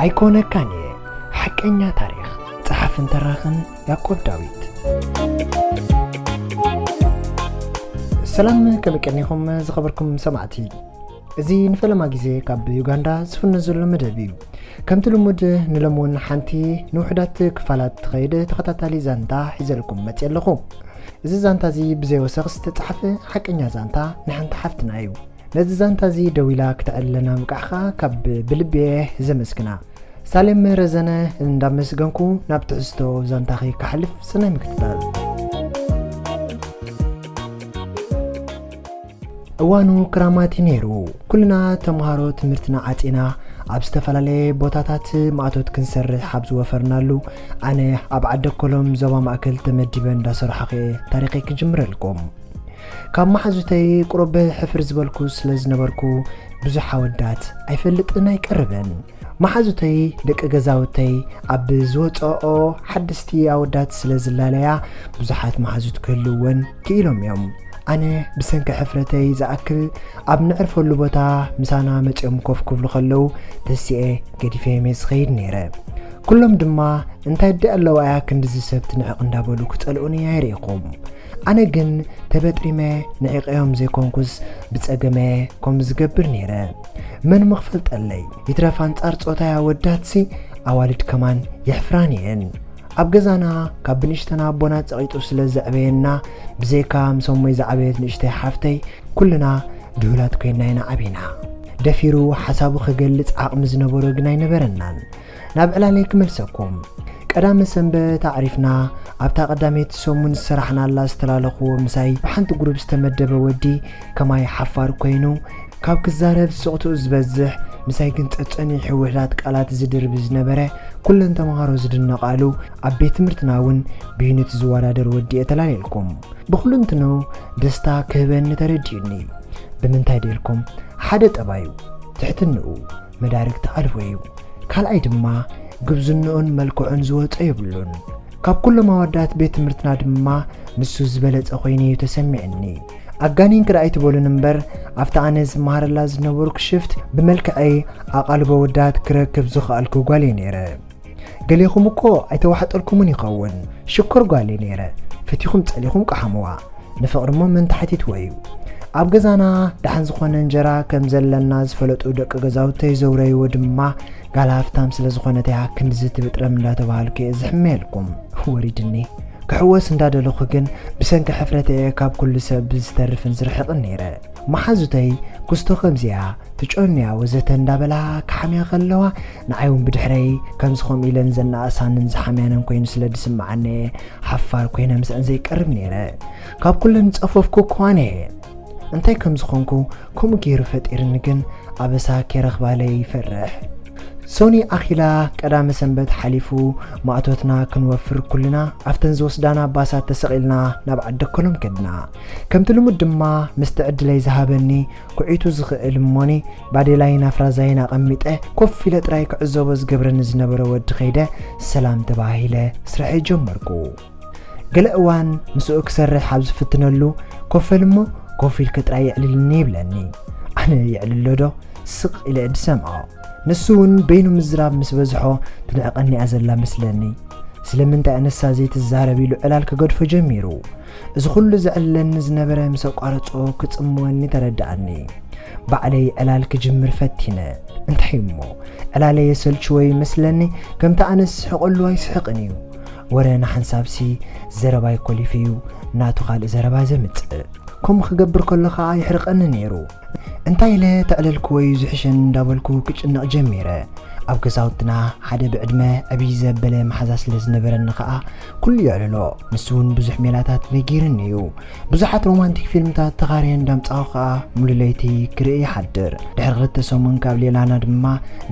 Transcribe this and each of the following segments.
ኣይኮነካን እየ። ሓቀኛ ታሪኽ፣ ጸሓፍን ተራኽን ያዕቆብ ዳዊት። ሰላም፣ ከመይ ቀኒኹም ዝኸበርኩም ሰማዕቲ? እዚ ንፈለማ ግዜ ካብ ዩጋንዳ ዝፍኖ ዘሎ መደብ እዩ። ከምቲ ልሙድ፣ ንሎሚ እውን ሓንቲ ንውሑዳት ክፋላት ትኸይድ ተኸታታሊ ዛንታ ሒዘልኩም መፅየ ኣለኹ። እዚ ዛንታ እዚ ብዘይ ወሰኽ ዝተፃሕፈ ሓቀኛ ዛንታ ንሓንቲ ሓፍትና እዩ። ነዚ ዛንታ እዚ ደዊላ ክተዕልለና ምብቃዕኻ ካብ ብልቢ እየ ዘመስግና። ሳሌም ረዘነ እንዳመስገንኩ ናብ ትሕዝቶ ዛንታኺ ክሓልፍ፣ ሰናይ ምክትታል። እዋኑ ክራማት እዩ ነይሩ። ኩልና ተምሃሮ ትምህርትና ዓፂና ኣብ ዝተፈላለየ ቦታታት ማእቶት ክንሰርሕ ኣብ ዝወፈርናሉ፣ ኣነ ኣብ ዓደኮሎም ዞባ ማእከል ተመዲበ እንዳሰርሐኹ እየ ታሪኸይ ክጅምረልኩም። ካብ መሓዙተይ ቁሩብ ሕፍር ዝበልኩ ስለ ዝነበርኩ፣ ብዙሕ ኣወዳት ኣይፈልጥን ኣይቀርብን። መሓዙተይ ደቂ ገዛውተይ ኣብ ዝወፅኦኦ ሓደስቲ ኣወዳት ስለ ዝላለያ፣ ብዙሓት መሓዙት ክህልውወን ክኢሎም እዮም። ኣነ ብሰንኪ ሕፍረተይ ዝኣክል ኣብ ነዕርፈሉ ቦታ ምሳና መፂኦም ኮፍ ክብሉ ከለዉ ተሲኤ ገዲፈዮም እየ ዝኸይድ ነይረ። ኩሎም ድማ፣ "እንታይ ኣዲ ኣለዋ እያ ክንድዚ ሰብ ትንዕቕ?" እንዳበሉ ክፀልኡኒ ኣይርኢኹም። ኣነ ግን ተበጥሪመ ንዒቐዮም ዘይኮንኩስ ብፀገመ ከም ዝገብር ነይረ። መን ምኽፈልጠለይ? ይትረፍ ኣንጻር ጾታይ ኣወዳትሲ ኣዋልድ ከማን የሕፍራን እየን። ኣብ ገዛና ካብ ብንእሽተና ኣቦና ጸቒጡ ስለ ዘዕበየና፣ ብዘይካ ምስ እሞይ ዝዓበየት ንእሽተይ ሓፍተይ፣ ኩልና ድሁላት ኮይንና ኢና ዓቢና። ደፊሩ ሓሳቡ ክገልጽ ዓቕሚ ዝነበሮ ግን ኣይነበረናን። ናብ ዕላለይ ክመልሰኩም። ቀዳመ ሰንበት ኣዕሪፍና፣ ኣብታ ቀዳመይቲ ሰሙን ዝሰራሕናላ ዝተላለኽዎ ምሳይ ብሓንቲ ግሩፕ ዝተመደበ ወዲ ከማይ ሓፋር ኮይኑ፣ ካብ ክዛረብ ስቕትኡ ዝበዝሕ፣ ምሳይ ግን ጸጸኒሑ ውሑዳት ቃላት ዝድርቢ ዝነበረ፣ ኩለን ተምሃሮ ዝድነቓሉ፣ ኣብ ቤት ትምህርትና እውን ብዩኒት ዝወዳደር ወዲ እየ ተላለልኩም። ብኹልንትንኡ ደስታ ክህበኒ ተረዲኡኒ። ብምንታይ ደልኩም? ሓደ ጠባዩ፣ ትሕትንኡ መዳርግቲ ኣልቦ እዩ። ካልኣይ ድማ፣ ግብዝንኡን መልክዑን ዝወጾ የብሉን። ካብ ኩሎም ኣወዳት ቤት ትምህርትና ድማ ንሱ ዝበለጸ ኮይኑ እዩ ተሰሚዕኒ። ኣጋኒንኪ ደኣ ኣይትበሉን እምበር፣ ኣብታ ኣነ ዝመሃረላ ዝነበርኩ ሽፍት ብመልክዐይ ኣቓልቦ ኣወዳት ክረክብ ዝኸኣልኩ ጓል እየ ነይረ። ገሌኹም እኮ ኣይተዋሕጠልኩምን ይኸውን። ሽኮር ጓል እየ ነይረ። ፈቲኹም ጸሊኹም ቀሓምዋ። ንፍቕሪ እሞ መን ተሓቲትዎ እዩ? ኣብ ገዛና ደሓን ዝኾነ እንጀራ ከም ዘለና ዝፈለጡ ደቂ ገዛውተይ ዘውረይዎ ድማ፣ ጋል ሃፍታም ስለ ዝኾነት እያ ክንድዚ ትብጥረም እንዳተባሃልኩ እየ ዝሕመየልኩም። ወሪድኒ። ክሕወስ እንዳደለኹ ግን ብሰንኪ ሕፍረተይ እየ ካብ ኩሉ ሰብ ዝተርፍን ዝርሕቕን ነይረ። መሓዙተይ ክስቶ ከምዚያ፣ ትጨኑያ ወዘተ እንዳበላ ክሓምያ ከለዋ፣ ንዓይ እውን ብድሕረይ ከምዚ ከምኡ ኢለን ዘናእሳንን ዝሓምያንን ኮይኑ ስለ ዝስምዓኒ፣ ሓፋር ኮይነ ምስአን ዘይቀርብ ነይረ። ካብ ኩለን ዝጸፈፍኩ እኳ ኣነ እየ። እንታይ ከም ዝኾንኩ ከምኡ ገይሩ ፈጢርኒ ግን ኣበሳ ከይረኽባለይ ይፈርሕ። ሶኒ ኣኺላ ቀዳመ ሰንበት ሓሊፉ ማእቶትና ክንወፍር ኩልና ኣብተን ዝወስዳና ባሳት ተሰቒልና ናብ ዓዲ ኮሎም ከድና። ከምቲ ልሙድ ድማ ምስቲ ዕድለይ ዝሃበኒ ኩዒቱ ዝኽእል እሞኒ ባዴላይን ኣፍራዛይን ኣቐሚጠ ኮፍ ኢለ ጥራይ ክዕዘቦ ዝገብረኒ ዝነበረ ወዲ ከይደ ሰላም ተባሂለ ስርሐይ ጀመርኩ። ገለ እዋን ምስኡ ክሰርሕ ኣብ ዝፍትነሉ፣ "ኮፍ በል እሞ ኮፍ ኢልኪ ጥራይ የዕልልኒ" ይብለኒ። ኣነ የዕልሎ ዶ? ስቕ ኢለ እየ ዝሰምዖ። ንሱ እውን በይኑ ምዝራብ ምስ በዝሖ ትንዕቐኒ እያ ዘላ መስለኒ። ስለምንታይ ኣነሳ ዘይትዛረብ ኢሉ ዕላል ክገድፎ ጀሚሩ። እዚ ኩሉ ዘዕልለኒ ዝነበረ ምስ ኣቋረጾ ክጽምወኒ ተረድኣኒ። ባዕለይ ዕላል ክጅምር ፈቲነ። እንታይ እሞ፣ ዕላለይ የሰልችዎ ይመስለኒ፣ ከምቲ ኣነ ዝስሕቐሉ ኣይስሕቕን እዩ። ወረ ንሓንሳብሲ ዘረባይ ኮሊፉ እዩ ናቱ ካልእ ዘረባ ዘምጽእ። ከምኡ ክገብር ከሎ ኸኣ የሕርቐኒ ነይሩ። እንታይ ኢለ ተዕለልክዎ እዩ ዝሕሸኒ እንዳበልኩ ክጭነቕ ጀሚረ። ኣብ ገዛውትና ሓደ ብዕድመ ዕብይ ዘበለ መሓዛ ስለ ዝነበረኒ ኸኣ ኩሉ የዕልሎ። ንሱ እውን ብዙሕ ሜላታት ነጊርኒ እዩ። ብዙሓት ሮማንቲክ ፊልምታት ተኻርየ እንዳምጻኹ ኸኣ ሙሉ ለይቲ ክርኢ ይሓድር። ድሕሪ ክልተ ሰሙን ካብ ሌላና ድማ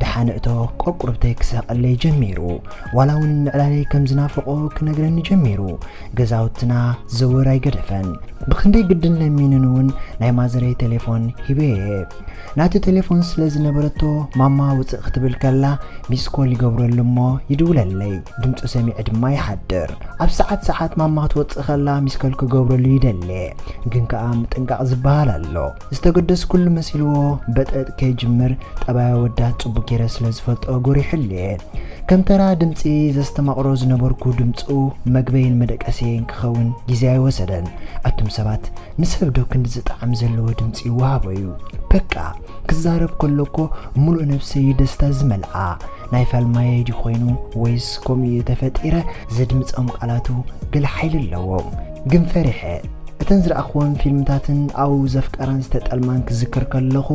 ደሓን እቶ ቆቁርብተይ ክስሕቐለይ ጀሚሩ። ዋላ እውን ምዕላለይ ከም ዝናፍቖ ክነግረኒ ጀሚሩ። ገዛውትና ዘወር ኣይገደፈን። ብኽንደይ ግድን ለሚኑን እውን ናይ ማዘረይ ቴሌፎን ሂበየ። ናቱ ቴሌፎን ስለ ዝነበረቶ ማማ ውፅእ ክትብል ከላ ሚስኮል ይገብረሉ እሞ ይድውለለይ፣ ድምፁ ሰሚዐ ድማ ይሓድር። ኣብ ሰዓት ሰዓት ማማ ክትወፅእ ከላ ሚስኮል ክገብረሉ ይደሊ፣ ግን ከኣ ምጥንቃቕ ዝበሃል ኣሎ። ዝተገደስኩሉ መሲልዎ በጠጥ ከይጅምር ጠባይ ኣወዳት ፅቡቅ ገይረ ስለ ዝፈልጦ ጎሪሑሉ እየ። ከም ተራ ድምፂ ዘስተማቕሮ ዝነበርኩ ድምፁ መግበይን መደቀስየይን ክኸውን ግዜ ኣይወሰደን። ኣቱም ሰባት ንሰብ ዶ ክንድዚ ጣዕሚ ዘለዎ ድምፂ ይወሃቦ እዩ? በቃ ክዛረብ ከሎ እኮ ምሉእ ነብሰይ ደስታ ዝመልኣ። ናይ ፋልማየይ ድዩ ኮይኑ ወይስ ከምኡ እየ ተፈጢረ? ዘድምፆም ቃላቱ ገለ ሓይሊ ኣለዎም። ግን ፈሪሐ። እተን ዝረኣኽወን ፊልምታትን ኣብኡ ዘፍቀራን ዝተጠልማን ክዝክር ከለኹ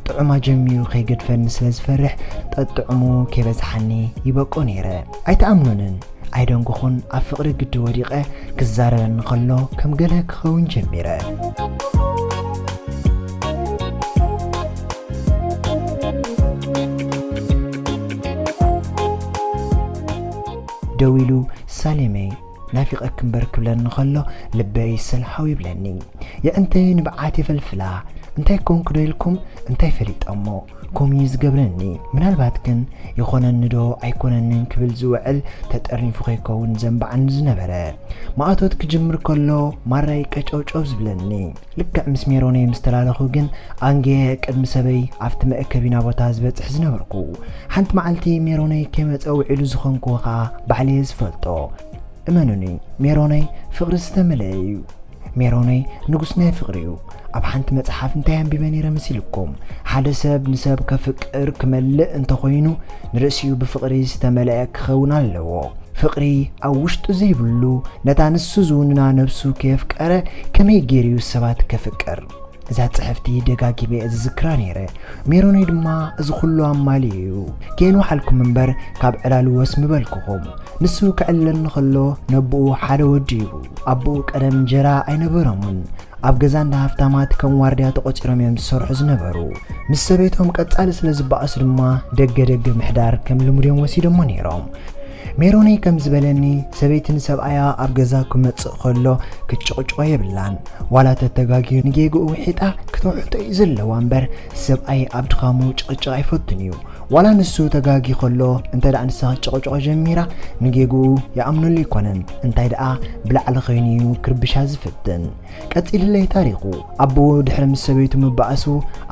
ጥዑማ ጀሚሩ ከይገድፈኒ ስለ ዝፈርሕ ጠጥዑሙ ከይበዝሓኒ ይበቆ ነይረ። ኣይትኣምኑንን። ኣይደንጎኹን፣ ኣብ ፍቕሪ ግዲ ወዲቐ ክዛረበኒ ከሎ ከም ገለ ክኸውን ጀሚረ። ደው ኢሉ ሳሌመይ ናፊቐኪ እምበር ክብለኒ ከሎ ልበይ ሰልሃው ይብለኒ። የዕንተይ ንብዓት የፈልፍላ። እንታይ ኮንኩ ዶ ኢልኩም እንታይ ፈሊጠ እሞ ከምኡ እዩ ዝገብረኒ። ምናልባት ግን ይኾነኒ ዶ ኣይኮነንን ክብል ዝውዕል ተጠርኒፉ ከይከውን ዘንባዓኒ ዝነበረ። ማእቶት ክጅምር ከሎ ማራይ ቀጨውጨው ዝብለኒ። ልክዕ ምስ ሜሮነይ ምስ ተላለኹ ግን ኣንጌ ቅድሚ ሰበይ ኣብቲ መእከቢና ቦታ ዝበጽሕ ዝነበርኩ። ሓንቲ መዓልቲ ሜሮነይ ከይመጸ ውዒሉ ዝኾንክዎ ኸኣ ባዕለየ ዝፈልጦ። እመኑኒ፣ ሜሮነይ ፍቕሪ ዝተመልአ እዩ። ሜሮነይ ንጉስ ናይ ፍቕሪ እዩ። ኣብ ሓንቲ መጽሓፍ እንታይ ኣንቢበ ነይረ መሲልኩም? ሓደ ሰብ ንሰብ ከፍቅር ክመልእ እንተኾይኑ ንርእሲኡ ብፍቕሪ ዝተመልአ ክኸውን ኣለዎ። ፍቕሪ ኣብ ውሽጡ ዘይብሉ፣ ነታ ንሱ ዝውንና ነብሱ ከየፍቀረ ከመይ ገይሩ እዩ ሰባት ከፍቅር? እዛ ጽሕፍቲ ደጋጊመ እየ ዝዝክራ ነይረ። ሜሮነይ ድማ እዚ ኩሉ ኣማሊኡ እዩ። ከየንውሓልኩም እምበር ካብ ዕላሉ ወስ ምበልኩኹም። ንሱ ክዕልለኒ ከሎ ነቦኡ ሓደ ወዲ እዩ። ኣቦኡ ቀደም እንጀራ ኣይነበሮምን። ኣብ ገዛ እንዳ ሃፍታማት ከም ዋርድያ ተቖጺሮም እዮም ዝሰርሑ ዝነበሩ። ምስ ሰበይቶም ቀጻሊ ስለ ዝበኣሱ ድማ ደገ ደገ ምሕዳር ከም ልሙድ እዮም ወሲዶሞ ነይሮም። ሜሮነይ ከም ዝበለኒ፣ ሰበይቲ ንሰብኣያ ኣብ ገዛ ክመጽእ ከሎ ክትጭቕጭቖ የብላን። ዋላ ተተጋግዩ ንጌግኡ ውሒጣ ክትውሕጦ እዩ ዘለዋ እምበር፣ ሰብኣይ ኣብ ድኻሙ ጭቕጭቕ ኣይፈቱን እዩ። ዋላ ንሱ ተጋግዩ ከሎ፣ እንተ ደኣ ንሳ ክትጭቕጭቖ ጀሚራ፣ ንጌግኡ ይኣምነሉ ኣይኮነን። እንታይ ደኣ ብላዕሊ ኸይኑ እዩ ክርብሻ ዝፍትን። ቀጺልለይ ታሪኹ። ኣቦኡ ድሕሪ ምስ ሰበይቱ ምባኣሱ፣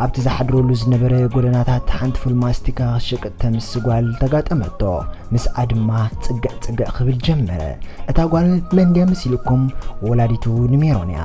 ኣብቲ ዝሓድረሉ ዝነበረ ጎደናታት ሓንቲ ፉል ማስቲካ ክትሸቅጥ ተምሲ ጓል ተጋጠመቶ። ምስኣ ድማ ጽግዕ ጽግዕ ክብል ጀመረ። እታ ጓል መን ድያ መሲልኩም? ወላዲቱ ንሜሮን እያ።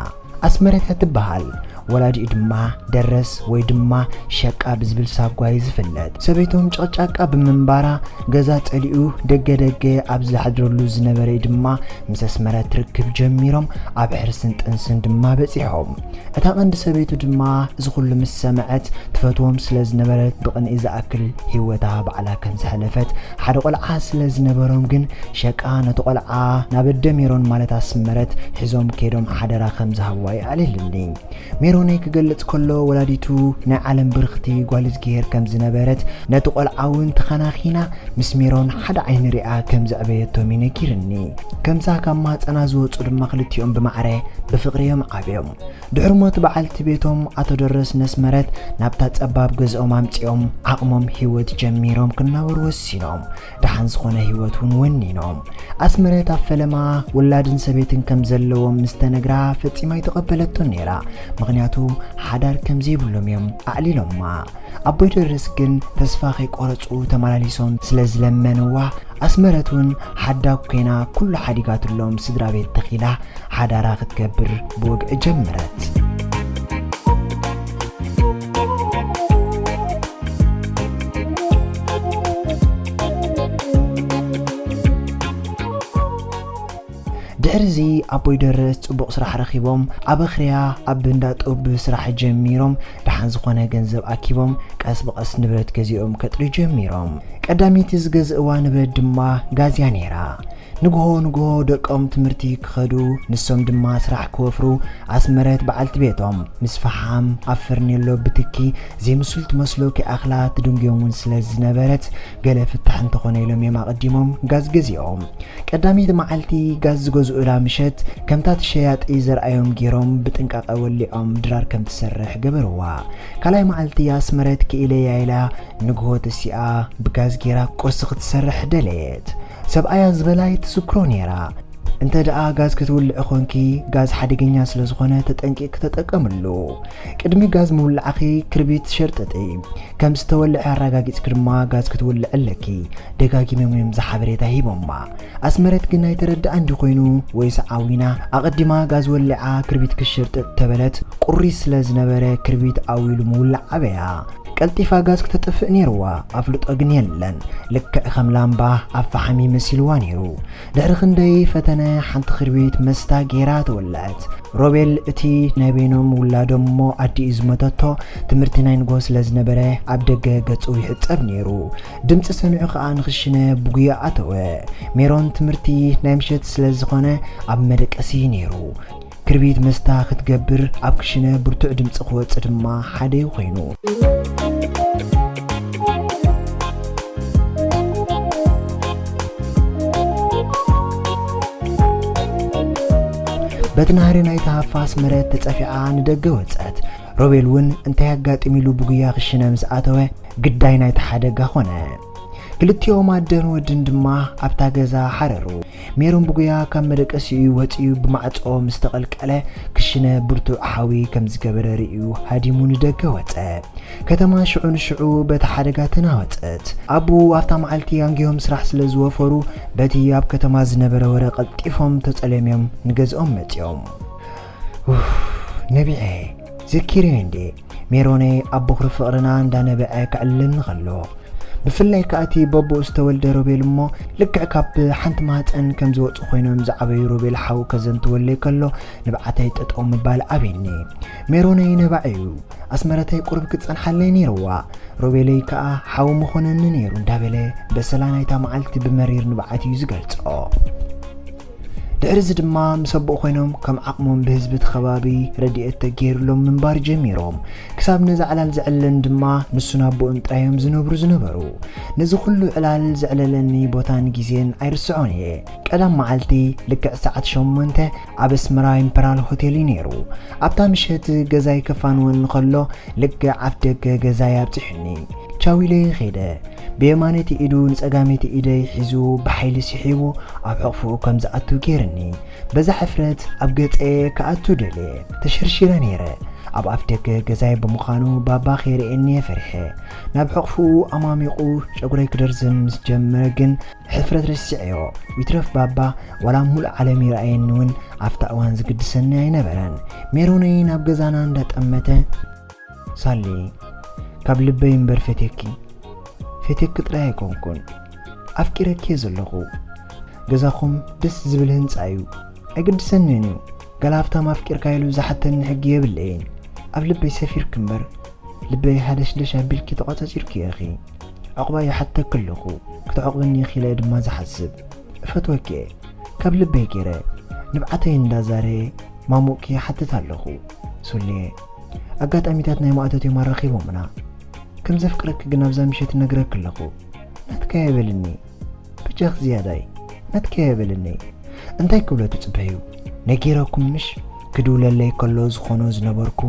ኣስመረት እያ ትበሃል። ወላዲኡ ድማ ደረስ ወይ ድማ ሸቃ ብዝብል ሳጓ እዩ ዝፍለጥ። ሰበይቶም ጨቕጫቃ ብምንባራ ገዛ ጸሊኡ ደገ ደገ ኣብ ዝሓድረሉ ዝነበረ ድማ ምስ ኣስመረት ርክብ ጀሚሮም ኣብ ሕርስን ጥንስን ድማ በጺሖም። እታ ቀንዲ ሰበይቱ ድማ እዚ ኩሉ ምስ ሰምዐት ትፈትዎም ስለ ዝነበረት ብቕንኢ ዝኣክል ህይወታ ባዕላ ከም ዝሓለፈት ሓደ ቆልዓ ስለ ዝነበሮም ግን ሸቃ ነቲ ቆልዓ ናብ ኣደ ሜሮን ማለት ኣስመረት ሒዞም ከይዶም ሓደራ ከም ዝሃብዋ የዕልልኒ። ሜሮነይ ክገልጽ ከሎ ወላዲቱ ናይ ዓለም ብርኽቲ ጓል እዝግሄር ከም ዝነበረት ነቲ ቆልዓ እውን ተኸናኺና ምስ ሜሮን ሓደ ዓይኒ ሪኣ ከም ዘዕበየቶም እዩ ነጊርኒ። ከምዛ ካብ ማህጸና ዝወጹ ድማ ክልቲኦም ብማዕረ ብፍቕሪ እዮም ዓብዮም። ድሕሪ ሞት በዓልቲ ቤቶም ኣቶ ደረስ ነስመረት ናብታ ጸባብ ገዝኦም ኣምጺኦም ዓቕሞም ህይወት ጀሚሮም ክናበሩ ወሲኖም። ደሓን ዝኾነ ህይወት እውን ወኒኖም። ኣስመረት ኣብ ፈለማ ውላድን ሰበይትን ከም ዘለዎም ምስ ተነግራ ፈጺማ ኣይተቐበለቶን ነይራ። ምኽንያቱ ሓዳር ከም ዘይብሎም እዮም ኣዕሊሎማ። ኣቦይ ደረስ ግን ተስፋ ከይቆረጹ ተመላሊሶም ስለ ዝለመንዋ ኣስመረት እውን ሓዳግ ኮይና ኩሉ ሓዲጋትሎም ስድራ ቤት ተኺላ ሓዳራ ክትገብር ብወግዒ ጀመረት። ድሕሪ እዚ ኣቦይ ደረስ ጽቡቕ ስራሕ ረኺቦም ኣብ ኣኽርያ ኣብ እንዳ ጡብ ስራሕ ጀሚሮም ደሓን ዝኾነ ገንዘብ ኣኪቦም ቀስ ብቐስ ንብረት ገዚኦም ከጥርዩ ጀሚሮም። ቀዳመይቲ ዝገዝእዋ ንብረት ድማ ጋዝያ ነይራ። ንግሆ ንግሆ ደቆም ትምህርቲ ክኸዱ፣ ንሶም ድማ ስራሕ ክወፍሩ፣ ኣስመረት በዓልቲ ቤቶም ምስ ፈሓም ኣብ ፈርኔሎ ብትኪ ዘይምስል ትመስሎ ከይኣኽላ ትድንጉዮም እውን ስለ ዝነበረት፣ ገለ ፍታሕ እንተኾነ ኢሎም እዮም ኣቐዲሞም ጋዝ ገዚኦም። ቀዳመይቲ መዓልቲ ጋዝ ዝገዝኡላ ምሸት፣ ከምታ እቲ ሸያጢ ዘርኣዮም ገይሮም ብጥንቃቐ ወሊዖም ድራር ከም ትሰርሕ ገበርዋ። ካልኣይ መዓልቲ ኣስመረት ክኢለያ ኢላ ንግሆ ተሲኣ ብጋዝ ገይራ ቁርሲ ክትሰርሕ ደለየት። ሰብኣያ ዝበላ ኣይትዝክሮ ነይራ። እንተ ደኣ ጋዝ ክትውልዒ ኾንኪ፣ ጋዝ ሓደገኛ ስለ ዝኾነ ተጠንቂቕ ተጠቀምሉ። ቅድሚ ጋዝ ምውላዕኺ ክርቢት ሸርጥጢ። ከም ዝተወልዐ ኣረጋጊጽኪ ድማ ጋዝ ክትውልዒ ኣለኪ። ደጋጊሞም እዮም እዚ ሓበሬታ ሂቦማ። ኣስመረት ግን ኣይተረድኣን ድዩ ኮይኑ ወይስ ዓዊና? ኣቐዲማ ጋዝ ወሊዓ ክርቢት ክሸርጥጥ ተበለት። ቁሪ ስለ ዝነበረ ክርቢት ኣዊሉ ምውላዕ ኣበያ። ቀልጢፋ ጋዝ ክተጥፍእ ነይርዋ፣ ኣፍልጦ ግን የለን። ልክዕ ከም ላምባ ኣብ ፈሓሚ መሲልዋ ነይሩ። ድሕሪ ክንደይ ፈተነ ሓንቲ ክርቢት መስታ ገይራ ተወልዐት። ሮቤል እቲ ናይ በይኖም ውላዶም እሞ ኣዲኡ ዝመተቶ ትምህርቲ ናይ ንግሆ ስለ ዝነበረ ኣብ ደገ ገጹ ይሕጸብ ነይሩ። ድምጺ ሰሚዑ ከኣ ንኽሽነ ብጉያ ኣተወ። ሜሮን ትምህርቲ ናይ ምሸት ስለ ዝኾነ ኣብ መደቀሲ ነይሩ። ክርቢት መስታ ክትገብር ኣብ ክሽነ ብርቱዕ ድምጺ ክወጽእ ድማ ሓደዩ ኮይኑ። በቲ ናህሪ ናይቲ ሃፋ ኣስመረት ተጸፊዓ ንደገ ወጸት። ሮቤል እውን እንታይ ኣጋጢሙ ኢሉ ብጉያ ክሽነ ምስ ኣተወ፣ ግዳይ ናይቲ ሓደጋ ኾነ። ክልቲኦም ኣደን ወድን ድማ ኣብታ ገዛ ሓረሩ። ሜሮን ብጉያ ካብ መደቀሲኡ ወጺኡ ብማዕጾ ምስ ተቐልቀለ፣ ክሽነ ብርቱዕ ሓዊ ከም ዝገበረ ርእዩ ሃዲሙ ንደገ ወጸ። ከተማ ሽዑ ንሽዑ በቲ ሓደጋ ተናወጸት። ኣቦኡ ኣብታ መዓልቲ ኣንጊሆም ስራሕ ስለ ዝወፈሩ፣ በቲ ኣብ ከተማ ዝነበረ ወረ ቀልጢፎም ተጸለምዮም ንገዝኦም መጺኦም። ኡፍ፣ ነቢዐ፣ ዘኪረዮ እንዴ? ሜሮነይ ኣብ በኹሪ ፍቕርና እንዳነበዐ ከዕልለኒ ከሎ፣ ብፍላይ ከኣ እቲ በቦኡ ዝተወልደ ሮቤል እሞ፣ ልክዕ ካብ ሓንቲ ማህጸን ከም ዝወጹ ኮይኖም ዝዓበዩ ሮቤል ሓው ከዘንትወለይ ከሎ፣ ንብዓተይ ጠጠው ምባል ኣብየኒ። ሜሮነይ ነባዕ እዩ። ኣስመረተይ ቁሩብ ክጸንሓለይ ነይርዋ። ሮቤለይ ከኣ ሓው ምኾነኒ ነይሩ እንዳበለ፣ በሰላ ናይታ መዓልቲ ብመሪር ንብዓት እዩ ዝገልጾ። ድሕሪ እዚ ድማ ምስ ኣቦኡ ኮይኖም ከም ዓቕሞም ብህዝቢ እቲ ከባቢ ረድኤት ተገይሩሎም ምንባር ጀሚሮም። ክሳብ ነዛ ዕላል ዘዕለለን ድማ ንሱን ኣቦኡን ጥራይ እዮም ዝነብሩ ዝነበሩ። ነዚ ኩሉ ዕላል ዘዕለለኒ ቦታን ግዜን ኣይርስዖን እየ። ቀዳም መዓልቲ ልክዕ ሰዓት ሸሞንተ ኣብ ኣስመራ ኢምፐራል ሆቴል እዩ ነይሩ። ኣብታ ምሸት ገዛይ ከፋንወኒ ከሎ ልክዕ ኣፍ ደገ ገዛይ ኣብጺሑኒ። ቻው ኢለ ከይደ። ብየማነይቲ ኢዱ ንጸጋመይቲ ኢደይ ሒዙ ብሓይሊ ስሒቡ ኣብ ሕቕፍኡ ከም ዝኣቱ ገይርኒ። በዛ ሕፍረት ኣብ ገጸ ክኣቱ ደልየ። ተሸርሺረ ነይረ። ኣብ ኣፍ ደገ ገዛይ ብምዃኑ ባባ ከይርእየኒ እየ ፈሪሐ። ናብ ሕቕፍኡ ኣማሚቑ ጨጉረይ ክደርዝም ምስ ጀመረ ግን ሕፍረት ረሲዐዮ። ይትረፍ ባባ ዋላ ሙሉእ ዓለም ይረኣየኒ እውን ኣብታ እዋን ዝግድሰኒ ኣይነበረን። ሜሮነይ ናብ ገዛና እንዳጠመተ፣ ሳሊ፣ ካብ ልበይ እምበር ፈትየኪ፣ ፈትየኪ ጥራይ ኣይኮንኩን፣ ኣፍቂረኪ እየ ዘለኹ። ገዛኹም ደስ ዝብል ህንጻ እዩ፣ ኣይግድሰንን እዩ። ገለ ሃፍታም ኣፍቂርካ ኢሉ ዝሓተኒ ሕጊ የብለይን። ኣብ ልበይ ሰፊርኪ እምበር፣ ልበይ ሃደሽደሽ ኣቢልኪ ተቖጻጺርኪ ኢኺ። ዕቑባ ይሓተኪ ኣለኹ፣ ክትዕቑብኒ ኢኺ ኢለ ድማ ዝሓስብ። እፈትወኪ እየ፣ ካብ ልበይ ገይረ፣ ንብዓተይ እንዳዛረየ ማሙቕኪ ይሓትት ኣለኹ። ሶልየ፣ ኣጋጣሚታት ናይ ማእቶት እዮም ኣራኺቦምና። ከም ዘፍቅረኪ ግን ኣብዛ ምሸት እነግረኪ ኣለኹ። ናትካ የበልኒ። በጃኺ ዝያዳይ፣ ናትካ የበልኒ። እንታይ ክብሎ ትጽበዩ? ነጊረኩም ምሽ? ክድውለለይ ከሎ ዝኾኖ ዝነበርኩ፣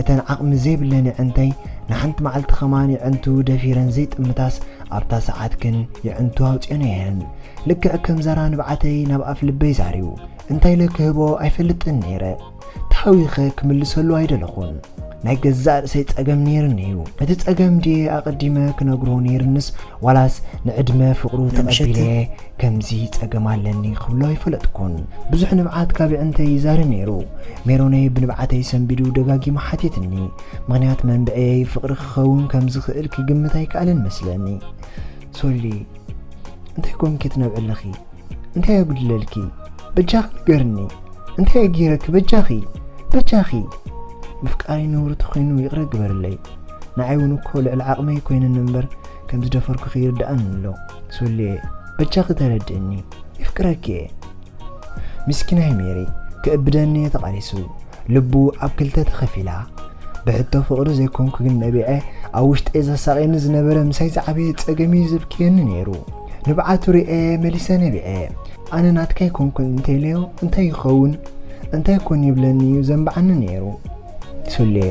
እተን ዓቕሚ ዘይብለን የዕንተይ ንሓንቲ መዓልቲ ከማን የዕንቱ ደፊረን ዘይጥምታስ፣ ኣብታ ሰዓት ግን የዕንቱ ኣውጺኦን እየን። ልክዕ ከም ዛራ ንብዓተይ ናብ ኣፍ ልበይ ዛርዩ። እንታይ ኢለ ክህቦ ኣይፈልጥን ነይረ። ተሃዊኸ ክምልሰሉ ኣይደለኹን። ናይ ገዛእ ርእሰይ ጸገም ነይርኒ እዩ። እቲ ጸገም ድየ ኣቐዲመ ክነግሮ ነይርንስ፣ ዋላስ ንዕድመ ፍቕሩ ተቐቢለ ከምዚ ጸገም ኣለኒ ክብሎ ኣይፈለጥኩን። ብዙሕ ንብዓት ካብ የዕንተይ ይዛሪ ነይሩ። ሜሮነይ ብንብዓተይ ሰንቢዱ ደጋጊሙ ሓቲትኒ። ምኽንያት መንብዐየይ ፍቕሪ ክኸውን ከም ዝኽእል ክግምት ኣይከኣለን መስለኒ። ሶሊ፣ እንታይ ኮንኪ ትነብዒ ኣለኺ? እንታይ የጉድለልኪ? በጃኺ ንገርኒ። እንታይ ገይረኪ? በጃኺ፣ በጃኺ። ምፍቃረይ ነውሪ ተኾይኑ ይቕረ ግበርለይ። ንዓይ እውን እኮ ልዕሊ ዓቕመይ ኮይነኒ እምበር ከም ዝደፈርኩኺ ይርድኣኒ ኣሎ። ሶልየ፣ በጃኺ ተረድእኒ። የፍቅረኪ እየ። ምስኪናይ ሜሪ ክእብደኒ እየ ተቓሊሱ። ልቡ ኣብ ክልተ ተኸፊላ። ብሕቶ ፍቕሪ ዘይኮንኩ ግን ነቢዐ፣ ኣብ ውሽጠይ ዘሳቕየኒ ዝነበረ ምሳይ ዝዓበየ ጸገም እዩ ዘብክየኒ ነይሩ። ንብዓቱ ርእየ መሊሰ ነቢዐ። ኣነ ናትካ ኣይኮንኩን እንተኢለዮ እንታይ ይኸውን? እንታይ ኮን ይብለኒ እዩ ዘንብዓኒ ነይሩ? ሶልየ፣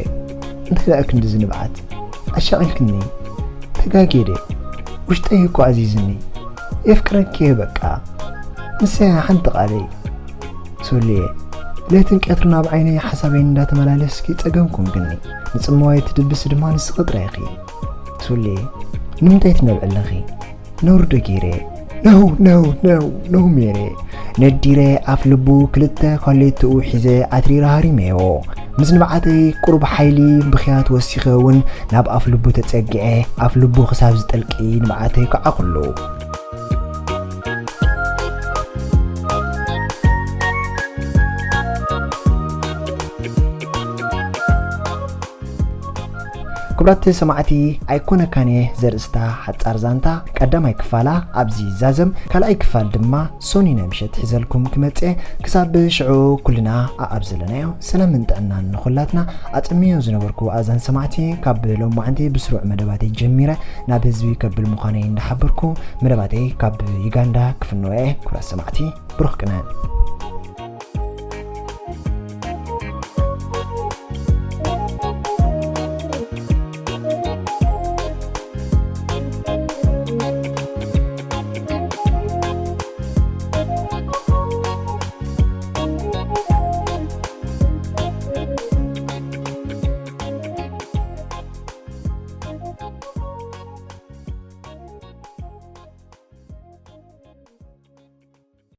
እንታይ ደኣ ክንድዚ ንብዓት? ኣሻቒልክኒ። ተጋግየ ድየ? ውሽጠይ እኮ ኣዚዝኒ። የፍቅረኪ እየ በቃ። ንሰያ ሓንቲ ቃለይ። ሶልየ፣ ለይትን ቀትርን ኣብ ዓይነይ ሓሳበይ እንዳተመላለስኪ ጸገም ኮንክኒ። ንጽምዋይ ትድብስ ድማ ንስኺ ጥራይ ኢኺ። ሶልየ፣ ንምንታይ ትነብዒ ኣለኺ? ነውሪ ዶ ገይረ? ነው፣ ነው፣ ነው፣ ነው ሜሬ። ነዲረ ኣፍ ልቡ ክልተ ኳሌትኡ ሒዘ ኣትሪረ ሃሪመዮ። ምስ ንብዓተይ ቁሩብ ሓይሊ ብኽያት ወሲኸ እውን ናብ ኣፍ ልቡ ተጸጊዐ፣ ኣፍ ልቡ ክሳብ ዝጠልቂ ንብዓተይ ከዓኹሉ። ክቡራት ሰማዕቲ፣ ኣይኮነካን እየ ዘርእስታ ሓጻር ዛንታ ቀዳማይ ክፋላ ኣብዚ ዛዘም፣ ካልኣይ ክፋል ድማ ሶኒነ ምሸት ሒዘልኩም ክመጽእ። ክሳብ ሽዑ ኩልና ኣኣብ ዘለናዮ ሰላምን ጥዕናን ንኹላትና። ኣጸምዮ ዝነበርኩ ኣዛን ሰማዕቲ፣ ካብ ሎማዕንቲ ብስሩዕ መደባተይ ጀሚረ ናብ ህዝቢ ከብል ምዃነይ እንዳሓበርኩ፣ መደባተይ ካብ ዩጋንዳ ክፍንዎ እየ። ክቡራት ሰማዕቲ፣ ብሩኽ ቅነ።